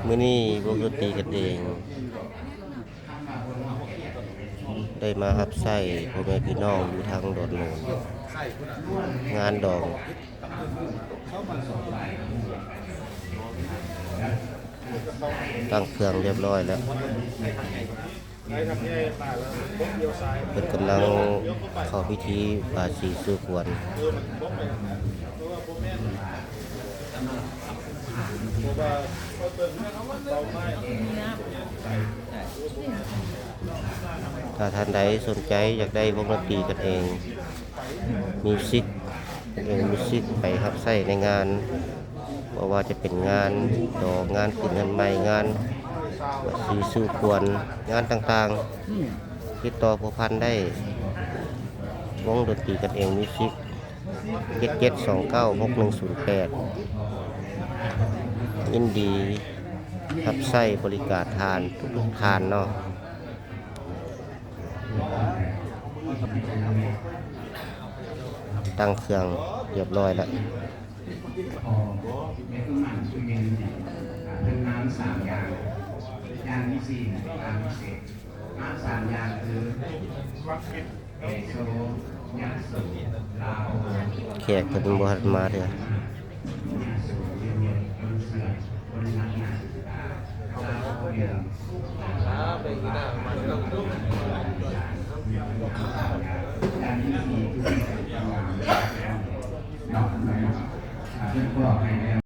ມື້ນີ້ວົງດົນຕີກັນເອງ ໄດ້ມາຮັບໃຊ້ພໍ່ແມ່ພີ່ນ້ອງຢູ່ທາງດອນໂນນ ງານດອງ ຕັ້ງເຄື່ອງຮຽບຮ້ອຍແລ້ວ. ເພິ່ນກຳລັງເຂົ້າພິທີບາສີສູ່ຂວັນ. ຖ້າທ່ານໃດສົນໃຈຢາກໄດ້ວົງດົນຕີກັນເອງ ມິວສິກ ເປັນມິວສິກໄປຮັບໃຊ້ໃນງານ ບໍ່ວ່າຈະເປັນງານດອງ, ງານຂຶ້ນເຮືອນໃໝ່, ງານບາສີສູ່ຂວັນ, ງານຕ່າງໆ ຕິດຕໍ່ພົວພັນໄດ້ ວົງດົນຕີກັນເອງມິວສິກ ເຈັດເຈັດສອງເກົ້າຫົກໜຶ່ງສູນແປດ ຍິນດີຮັບໃຊ້ບໍລິການທ່ານທຸກໆທ່ານເນາະ. ຕັ້ງເຄື່ອງຮຽບຮ້ອຍແລ້ວ. ແຂກເພິ່ນບໍ່ທັນມາເທື່ອ. ສາມເດືອນປີໜ້າມາເທື່ອ.